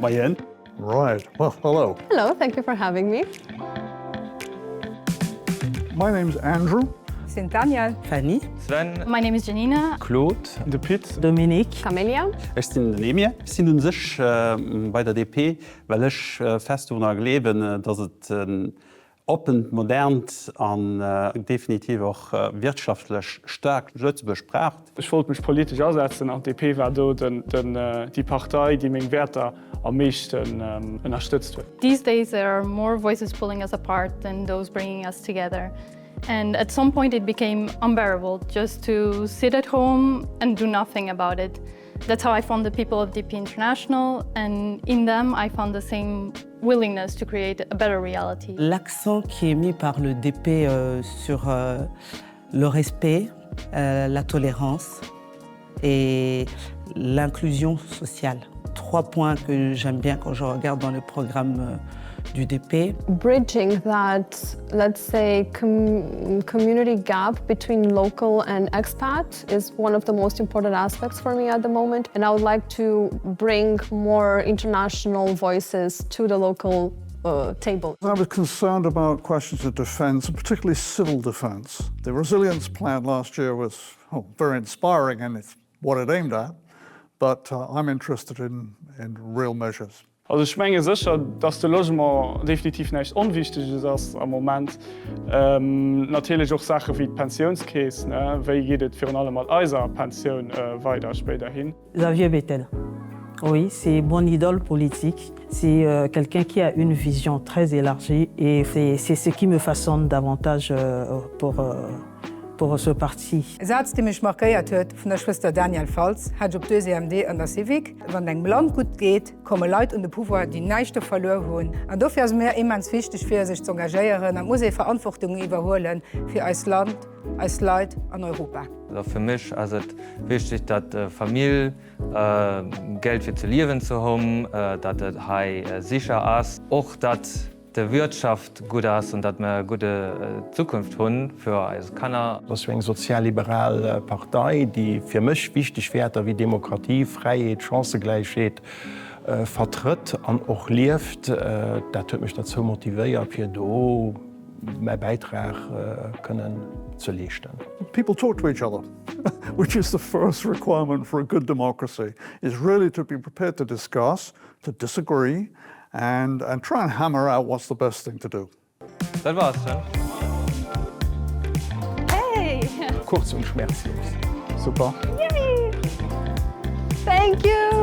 Moien. Right, well, hello. Hello, thank you for having me. My name's Andrew. Ech sinn d'Danièle. Fanny. Sven. My name is Janina. Claude. De Pit. Dominique. Camélia. Ech sinn den Emir. Ech sinn un sech bei der DP, well ech fest dorunner gleewen, datt et en oppent, modernt an definitiv och wirtschaftlech staarkt Lëtzebuerg braucht. Ech wollt mech politesch asetzen an d'DP war do déi Partei, déi meng Wäerter am meeschten ënnerstëtzt huet. These days there are more voices pulling us apart than those bringing us together and at some point it became unbearable just to sit at home and do nothing about it. That's how I found the people of DP International and in them I found the same willingness to create a better reality. L'accent qui est mis par le DP euh, sur euh, le respect, euh, la tolérance et l'inclusion sociale. Trois points que j'aime bien quand je regarde dans le programme euh, du DP. Bridging that, let's say, com community gap between local and expat is one of the most important aspects for me at the moment. And I would like to bring more international voices to the local uh, table. I was concerned about questions of defence, and particularly civil defence. The resilience plan last year was oh, very inspiring and it's what it aimed at, but uh, I'm interested in, in real measures. Also ech menge sécher, dass de Logement definitiv näischt Onwichteges ass am Moment. Natierlech och Saache wéi d'Pensiounskeess, ne, wéi geet et virun allem mat eiser Pensioun weider spéiderhin? Xavier Bettel, oui, c'est mon idole politique. C'est euh, quelqu'un qui a une vision très élargie et c'est ce qui me façonne davantage euh, pour, euh, pour ce parti. E Saz dee mech markéiert huet, vun der Schwëster Danielle Faltz, hat ech op 2EMD an der Civic, Wann et engem Land gutt geet, komme Leit un de Pouvoir, déi näischt do verluer hunn. An dofir ass et mir immens wichteg, fir sech z'engagéieren. An et muss ee Verantwortung iwwerhuele fir eist Land, eis Leit an Europa. Also fir mech ass et wichteg, datt Famill Geld fir ze liewen ze hunn, datt et hei sicher ass, och datt de Wirtschaft gutt ass an datt mer e gudde Zukunft hunn fir eis Kanner. Et ass jo eng sozialliberal Partei, déi fir mech wichteg Wäerter wéi Demokratie, Fräiheet, Chancëgläichheet vertrëtt an och lieft. Dat huet mech derzou motivéiert, fir do mäi Bäitrag kënnen ze leeschten. People talk to each other, which is the first requirement for a good democracy, is really to be prepared to discuss, to disagree and and try and hammer out what's the best thing to do. Dat war's schon. Hey! Kurz und schmerzlos. Super. Yay! Thank you!